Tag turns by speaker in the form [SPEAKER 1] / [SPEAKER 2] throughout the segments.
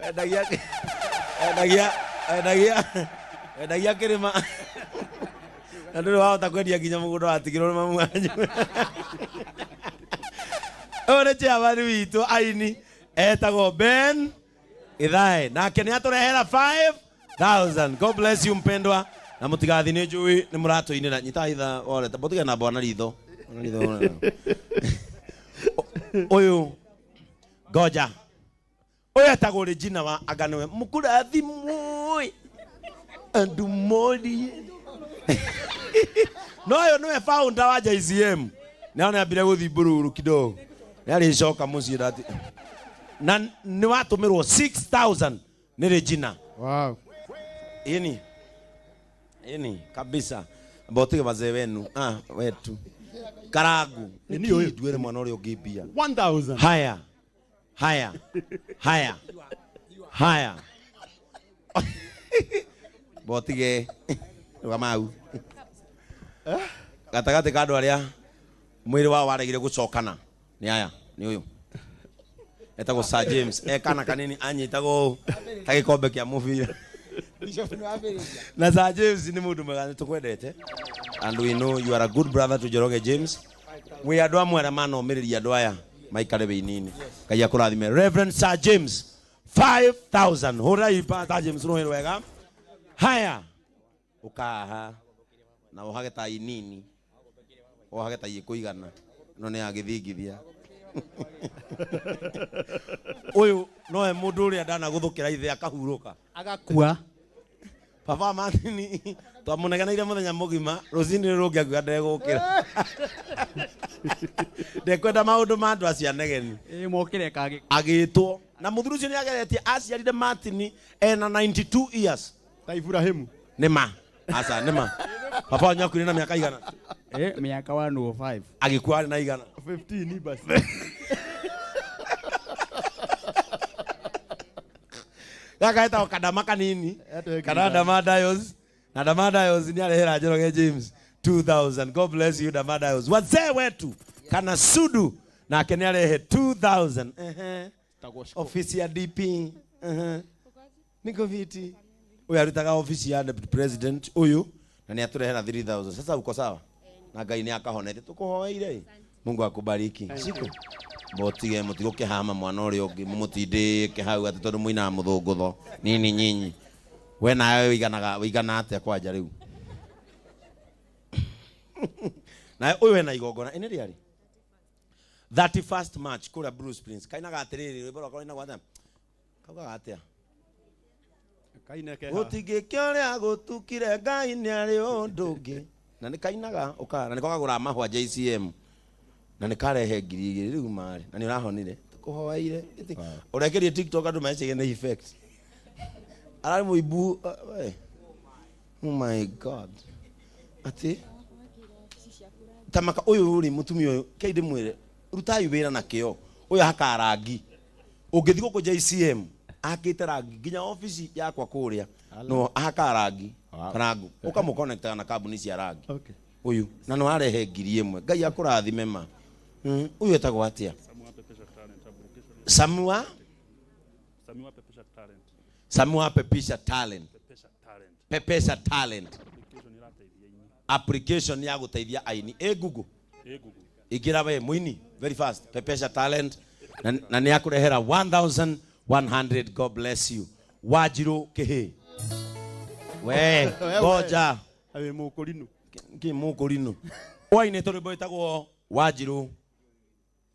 [SPEAKER 1] Endagia endagia endagia endagia kĩrĩma na ndũrĩ wahota kwendia nginya mũgũnda watigĩrwo nĩ mamu wanyu. Ũyũ nĩ chairman witũ aini etagwo Ben Githae, nake nĩ atũrehera 5000. God bless you mpendwa, na mũtigathi nĩ njũĩ nĩ mũratũinĩra. Nyita itha wore mũtige na bwana ritho. Bwana ritho. Ũyũ ngoja ũyũ etagwo Regina wa anga nĩwe mũkũrathimwo andũ morie no ũyũ nĩwe founder wa JCM. Nĩ nĩ ambire gũthiĩ mbũrũrũ kidogo, nĩ arĩcoka mũciĩ ndati na nĩ watũmĩrwo 6000 nĩ Regina.
[SPEAKER 2] Wow.
[SPEAKER 1] Ini ini kabisa mbotige wazee wenu ah, wetu karangu
[SPEAKER 2] Nĩ ũyũ.
[SPEAKER 1] nduere mwana ũrĩa ũngĩ mbia.
[SPEAKER 2] 1000.
[SPEAKER 1] Haya haya haya haya, botige rũgamau gatagatĩ ka andũ arĩa mwĩrĩ wao waregire gũcokana nĩ aya, nĩ ũyũ etagwo Sir James, e kana kanini anyitagwo ũũ ta gĩkombe kĩa mũbira. Na Sir James nĩ mũndũ mwega, nĩ tũkwendete and we know you are a good brother to Njoroge James. Mwĩ andũ amwe arĩa manomĩrĩria andũ aya maikare wĩinĩ-inĩ. Ngai akũrathime. Reverend Sir James 5000. Hũrai Sir James rũhĩ rwega. Haya, ũkaha na ũhage tai nini, ũhage tai ĩkũigana no nĩ agĩthingithia. Ũyũ nowe mũndũ ũrĩa ndanagũthũkĩra ithe akahurũka
[SPEAKER 3] agakua.
[SPEAKER 1] Baba Martin twamũnegeneire mũthenya mũgima, rũcinĩ rũngĩ akiuga ndegũkĩra, ndekwenda maũndũ ma andũ acio anegeni.
[SPEAKER 3] Ĩ mokĩre kagĩ.
[SPEAKER 1] Agĩtwo na mũthuri ũcio nĩ ageretie, aciarire Martin ena 92 years.
[SPEAKER 2] Ta Ibrahimu.
[SPEAKER 1] Nĩ ma aca nĩ ma baba wanyu akuire na mĩaka igana?
[SPEAKER 3] Ĩ mĩaka 105.
[SPEAKER 1] Agĩkua arĩ na igana?
[SPEAKER 2] 15 basi.
[SPEAKER 1] Gaka getagwo kadama kanini
[SPEAKER 2] Etagwo
[SPEAKER 1] kana Dama Dios, na Dama Dios nĩ arehera Njoroge James 2000. God bless you, Dama Dios. Wazee wetu kana sudu nake nĩ arehe 2000. Ehe. Ofisi ya DP. Ehe. Niko viti. Ũyũ arutaga ofisi ya deputy president ũyũ na nĩ atũrehera 3000. Sasa uko sawa na Ngai nĩ akahonete tũkũhoeire. Mungu akubariki siku mũtige mũtigũkĩhama mwana ũrĩa ũngĩ mũmũtindĩke hau atĩ tondũ mũinaga mũthũngũtho nini nyinyi. We nawe wĩiganaga wĩigana atĩa kwanja rĩu? Nawe ũyũ ena igongona ĩnĩ rĩarĩ 31st March kũrĩa Blue Springs, kainaga atĩrĩrĩ rwĩmbo rwakwa rũinagwo atĩa, kaugaga atĩa?
[SPEAKER 2] Kaineke.
[SPEAKER 1] Gũtingĩkĩa ũrĩa gũtukire, Ngai nĩ arĩ ũndũ ũngĩ, na nĩ kainaga ũka na nĩko kagũraga mahũa JCM na nĩ karehe 2000 rĩu marĩ na nĩ ũrahonire tũkũhoeire. Ũrekerie TikTok andũ mecirie nĩ effect ararĩ mũimbu. Oh my God, atĩ tamaka ũyũ rĩ, mũtumia ũyũ kei ndĩmwĩre rutai wĩra na kĩo. Ũyũ ahakaga rangi, ũngĩthiĩ gũkũ JCM ahakĩte rangi nginya obici yakwa kũrĩa no ahakaga rangi. Karangu ũkamũconnectaga na kambuni cia rangi. Ũyũ na no arehe 1000. Ngai akũrathime ma. Ũyũ etagwo atĩa? Samua
[SPEAKER 4] Samua Pepesha Talent.
[SPEAKER 1] Samua Pepisha Talent.
[SPEAKER 4] Pepesha Talent.
[SPEAKER 1] Pepesha Talent.
[SPEAKER 4] Application irateithia ini.
[SPEAKER 1] Application ya gũteithia aini ĩ Google.
[SPEAKER 4] Ĩ Google.
[SPEAKER 1] Ingĩra we mũini very fast Pepesha Talent na nĩ akũrehera 1100. God bless you. Wanjirũ kĩhĩ we ngoja.
[SPEAKER 2] Wĩ mũkũrinũ.
[SPEAKER 1] Kĩ mũkũrinũ wainĩtwo rwĩmbo wĩtagwo Wanjirũ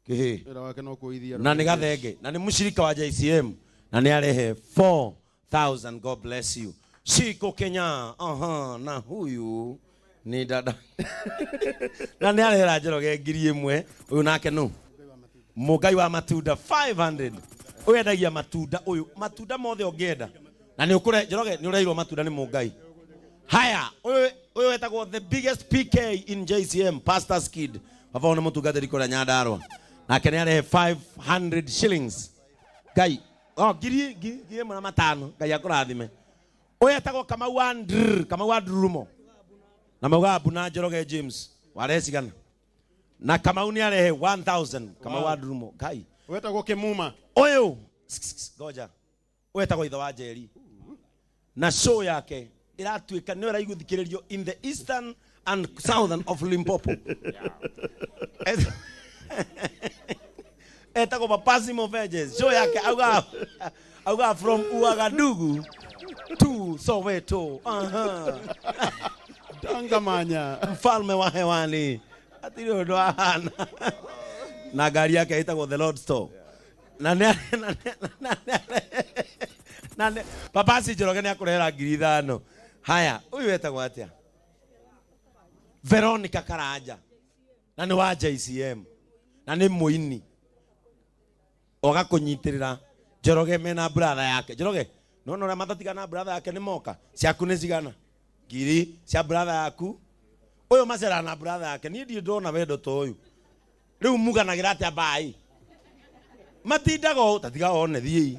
[SPEAKER 1] kĩhĩ.
[SPEAKER 2] Wĩra wake no kũithia.
[SPEAKER 1] Na nĩ gathenge na nĩ mũcirika wa JCM na nĩ arehe 4000. God bless you. Shiko Kenya, aha, na huyu ni dada na nĩ arehera Njoroge 1000. Ũyũ nake nũ mũngai wa matunda 500. Ũyũ endagia matunda, ũyũ matunda mothe ũngĩenda na nĩ ũkũre Njoroge nĩ ũreirwo matunda nĩ mũngai. Haya, ũyũ ũyũ etagwo the biggest PK in JCM, Pastor's Kid. Baba nĩ mũtungatĩri kũrĩa Nyandarua nake nĩ arehe 500 shillings. Ngai oh, ngiri ngiri 1500. Ngai akũrathime. Ũyũ etagwo Kamau wa Ndr, Kamau wa Ndurumo na maugaga mbuna Njoroge James warehe cigana na Kamau nĩ arehe 1000. Kamau wa Ndurumo. Ngai.
[SPEAKER 2] Wetagwo Kĩmuma.
[SPEAKER 1] Ũyũ ngoja. Wetagwo ithe wa Njeri. Na show yake iratuika nĩyo ĩraiguthikĩrĩrio in the eastern and southern of Limpopo. Etagwo Papasi Movejes. Show yake auga from Ouagadougou to Soweto.
[SPEAKER 2] Tangamanya.
[SPEAKER 1] Mfalme wa hewani. Atiri ũndũ ahana. Na ngari yake ĩtagwo The Lord Store. Na na Papasi Njoroge nĩ akũrehera 5,000. Haya, ũyũ etagwo atĩa? Veronica Karanja. Na nĩ wa JCM. Na nĩ mũini. Oga kũnyitĩrĩra Njoroge mena brother yake. Njoroge, nona ũrĩa matatigana na brother yake nĩ moka. Ciaku nĩ cigana? 1,000 cia brother yaku. Ũyũ macera na brother yake. Niĩ ndirĩ ndona wendo ta ũyũ. Rĩu muganagĩra atĩa mbaĩ? Matindaga ũũ, ta tiga one thiĩi.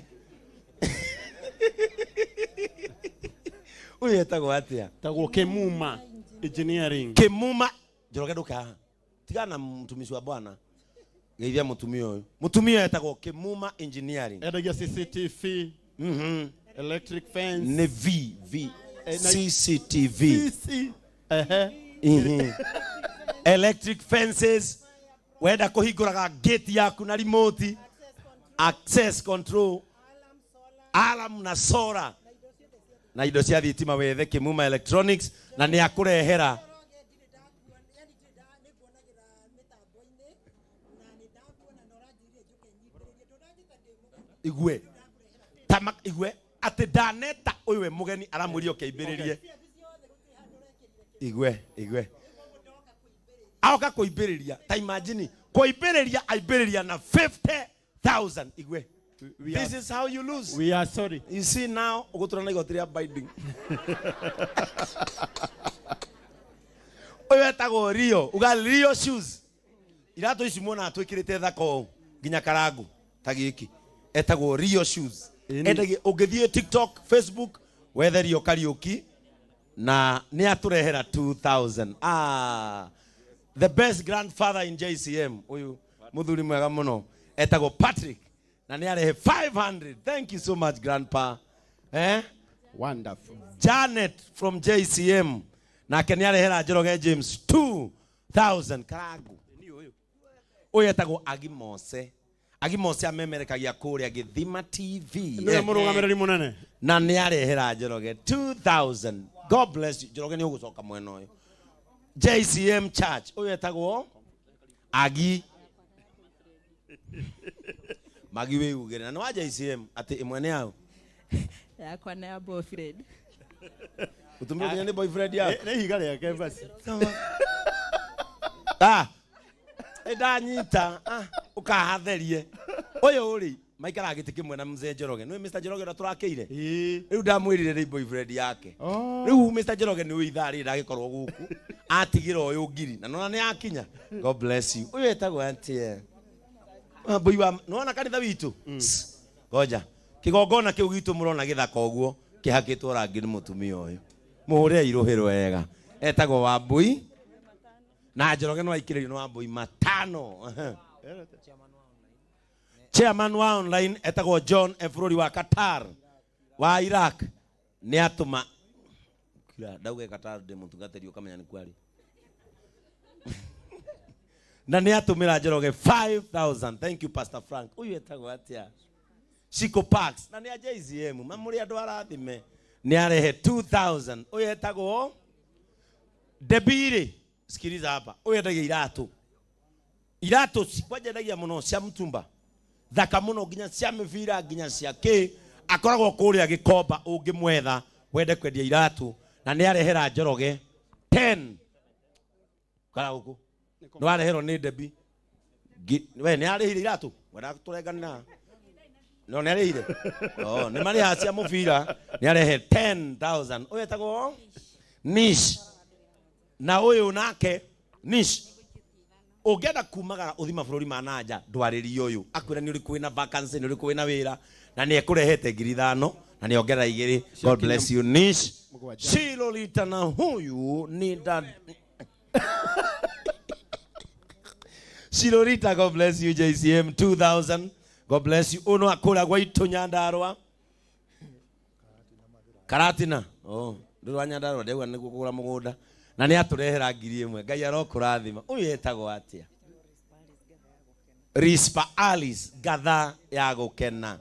[SPEAKER 1] Ũyũ etagwo atĩa?
[SPEAKER 2] Tagwo Kemuma Engineering.
[SPEAKER 1] Kemuma Njoroge ndũke haha. Tigana na mtumishi wa Bwana. Geithia mũtumia ũyũ. Mũtumia etagwo Kemuma Engineering.
[SPEAKER 2] Endagia CCTV. Electric fence.
[SPEAKER 1] Nĩ V V CCTV.
[SPEAKER 2] CC. Ehe.
[SPEAKER 1] Electric fences. Wenda kũhingũraga gate yaku na remote. Access control. Alarm na solar. Na indo cia thitima wethe Kemuma Electronics na nĩ akũrehera. Igue. Tama igue atĩ ndaneta ũyũ we mũgeni aramwĩria ũkĩimbĩrĩrie. Igue, igue. Aoka kũimbĩrĩria. Ta imagine kũimbĩrĩria aimbĩrĩria na 50,000. Igue. This is how you lose.
[SPEAKER 2] We are sorry.
[SPEAKER 1] You see now, ũgũtũra na igoti rĩa binding. Ũyũ etagwo Rio. Uga Rio shoes. Iratũ ici muonaga twĩkĩrĩte thaka ũũ nginya karangu ta gĩkĩ. Etagwo Rio shoes. Endagia ũngĩthiĩ TikTok, Facebook, wethe Rio Kariuki na nĩ atũrehera 2,000. The best grandfather in JCM. Ũyũ mũthuri mwega mũno. Etagwo Patrick. Na nĩ arehe 500. Thank you so much, grandpa.
[SPEAKER 2] Wonderful.
[SPEAKER 1] Janet from JCM. Nake nĩ arehera Njoroge James 2,000. Karangu. Ũyũ etagwo Agimose. Agimose amemerekagia kũrĩa Gĩthima TV.
[SPEAKER 2] Nĩwe mũrũgamĩrĩri mũnene.
[SPEAKER 1] Na nĩ arehera Njoroge 2,000. God bless you. Njoroge nĩ ũgũcoka mwena ũyũ. JCM Church. Ũyũ etagwo Agi. Magi wĩugĩre. Na nĩ wa JCM atĩ ĩmwe nĩ yaũ?
[SPEAKER 5] Yakwa nĩ ya boyfriend.
[SPEAKER 1] Ũtũmĩre nginya nĩ boyfriend yaku?
[SPEAKER 2] Nĩ ihiga rĩake basi.
[SPEAKER 1] Ndanyita. Ũkahatherie. Ũyũ rĩ, maikaraga gĩtĩ kĩmwe na mzee Njoroge. Nĩũĩ Mr. Njoroge ũrĩa tũrakĩire? Rĩu ndamwĩrire nĩ boyfriend yake. Rĩu Mr. Njoroge nĩ ũĩ ithaa rĩrĩ ndagĩkorwo gũkũ. Atigĩra ũyũ ngiri. Na nĩwona nĩ akinya. God bless you. Ũyũ etagwo atĩa? Mbui wa nĩwona kanitha witũ? Ngoja. Kĩgongona kĩu gitũ mũrona gĩthaka ũguo kĩhakĩtwo rangi nĩ mũtumia ũyũ. Mũhũre irũhĩ wega. Etagwo Wambui. Na Njoroge no aikĩrĩrio nĩ Wambui 5. Chairman wa online etagwo John e bũrũri wa Qatar wa Iraq nĩ atũma kira ndauge Qatar ndĩ mũtungatĩri ũkamenya nĩ kwari. Na nĩ atũmĩra Njoroge 5,000. Thank you Pastor Frank. Ũyũ etagwo atĩa? Shiko Parks. Na nĩ a JCM. Mamũrĩ andũ arathime. Nĩ arehe 2,000. Ũyũ etagwo Debiri. Sikiliza hapa. Ũyũ endagia iratũ. Iratũ kwanja endagia mũno cia mtumba. Thaka mũno nginya cia mĩbira nginya cia kĩ. Akoragwo kũrĩa Gĩkomba ũngĩmwetha wende kwendia iratũ. Na nĩ arehera Njoroge 10. Kara gũkũ. Nĩ wareherwo nĩ Debi. We nĩ arĩhire iratũ? Wenda tũrenganĩra. No nĩ arĩhire. Oh, nĩ marĩhaga cia mũbira. Nĩ arehe 10,000. Ũyũ etagwo Nish. Na ũyũ nake Nish. Ũngĩenda kumagara ũthi mabũrũri ma na nja ndwarĩrie ũyũ. Akwĩra nĩ ũrĩkũ wĩna vacancy, nĩ ũrĩkũ wĩna wĩra. Na nĩ ekũrehete 5,000 na nĩ ongerera 2. God bless you Nish. Shilolita na huyu ni dad. Shilolita, God bless you JCM 2,000. God bless you. Uno akura gwaitũ Nyandarua. Karatina. Oh, ndå wa Nyandarua ndauga nĩguo kũgũra mũgũnda na nĩ atũrehera 1,000. Ngai arokũrathima. Ũyũ etagwo atĩa? Rispa Alice ngatha ya gũkena.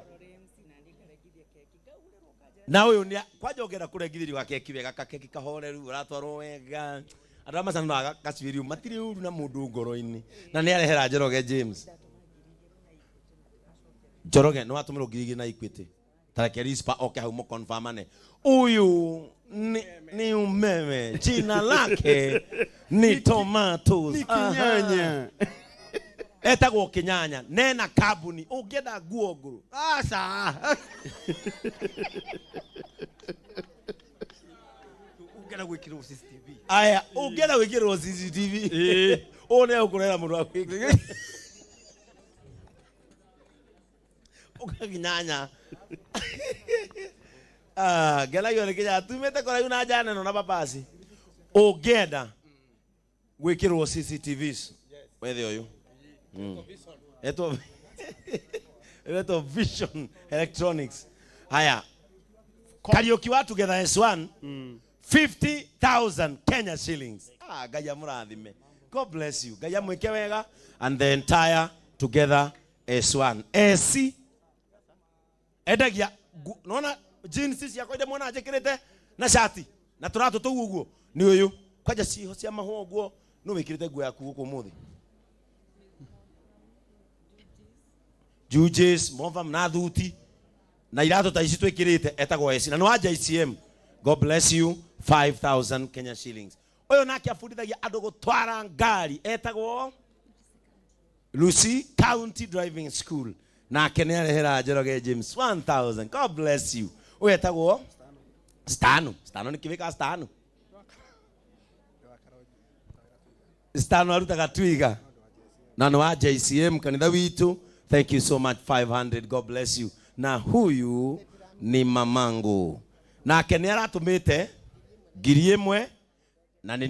[SPEAKER 1] Na ũyũ nĩ kwanja ũngĩenda kũrengithĩrio gakeki wega, kakeki kahoreru ũratwarwo wega, andũ arĩa macanoraga gacuĩrio matirĩ ũru na mũndũ ngoro-inĩ. Na nĩ arehera Njoroge James. Njoroge nĩ watũmĩrwo 2,000 na Equity. Tareke Rispa oke hau mũkonfamane. Ũyũ ni umeme, jina lake ni tomatoes.
[SPEAKER 2] Ni kinyanya.
[SPEAKER 1] Etagwo Kinyanya, nena kambuni ũngĩenda nguo ngũrũ.
[SPEAKER 2] Aca.
[SPEAKER 6] Ũngĩenda gwĩkĩrwo CCTV.
[SPEAKER 1] Aya, ũngĩenda gwĩkĩrwo CCTV. Ũũ nĩ ũkũrera mũndũ wa gwĩkĩra. Ũkakinyanya. Ah, ngenagio nĩ Kinyanya. Tumĩte kũraihu na njana ĩno na babasi. Ũngĩenda gwĩkĩrwo CCTVs, wethe ũyũ. Etwo etwo Vision Electronics. Haya. Kariuki wa Together S1, 50,000 Kenya shillings. Ah, Ngai amũrathime. God bless you. Ngai amwĩke wega and the entire Together S1. AC endagia nona jeans ciakwa iria mwona njĩkĩrĩte na shati na tũratũ tũu ũguo nĩ ũyũ. Kwanja ciho cia mahũa ũguo nũ wĩkĩrĩte nguo yaku gũkũ ũmũthĩ. Jujes, Movam na thuti na iratũ ta ici twĩkĩrĩte etagwo AC na nĩ wa JCM. God bless you. 5,000 Kenya shillings. Ũyũ nake abundithagia andũ gũtwara ngari etagwo Lucy County Driving School. Nake nĩ arehera Njoroge James 1,000. God bless you. Ũyũ etagwo Stano. Stano nĩ kĩwĩka Stano. Stano arutaga twiga. Na nĩ wa JCM kanitha witũ. Thank you so much. 500. God bless you. Na huyu ni mamangu. Nake nĩ aratũmĩte 1,000 na nĩ